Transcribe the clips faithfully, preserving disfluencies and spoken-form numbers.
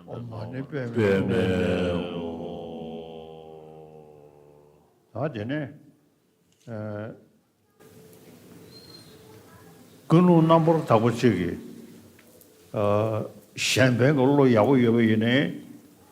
ཨོཾ་མ་ཎི་པདྨེ་ཧཱུྃ། ད་དེ་ནས་ཨ་ཀུན་སློང་རྣམ་པར་དག་པ་ཅིག་གིས་ཨ་གཞན་ཕན་གྱི་བློ་ཡག་པོ་ཡོད་པ་ཡིན་ནའི།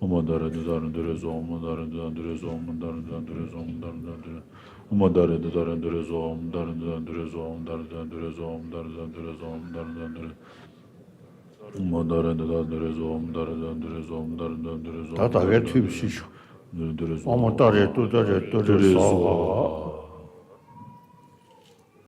ཨོཾ་ཨ་ཏཱ་རེ་ཏུཏྟཱ་རེ་ཏུ་རེ་སྭཱ་ཧཱ། ཨོཾ་ཨ་ཏཱ་རེ་ཏུཏྟཱ་རེ་ཏུ་རེ་སྭཱ་ཧཱ། ཨོཾ་ཨ་ཏཱ་རེ་ཏུཏྟཱ་རེ་ཏུ་རེ་སྭཱ་ཧཱ། ཨོཾ་ཨ་ཏཱ་རེ་ཏུཏྟཱ་རེ་ཏུ་རེ་སྭཱ་ཧཱ། ཨོཾ་ཨ་ཏཱ་རེ་ཏུཏྟཱ་རེ་ཏུ་རེ་སྭཱ་ཧཱ། ཨོཾ་ཨ་ཏཱ་རེ་ཏུཏྟཱ་རེ་ཏུ་རེ་སྭཱ་ཧཱ། ཨོཾ་ཨ་ཏཱ་རེ་ཏུཏྟཱ་རེ་ཏུ་རེ་སྭཱ་ཧཱ། ཨོཾ་ཨ་ཏཱ་རེ་ཏུཏྟཱ་རེ་ཏུ་རེ་སྭཱ་ཧཱ། ད་ད་གའི་ཐུབ་ཤིག་ཤོག་ཨོཾ་ཨ་ཏཱ་རེ་ཏུཏྟཱ་རེ་ཏུ་རེ་སྭཱ་ཧཱ།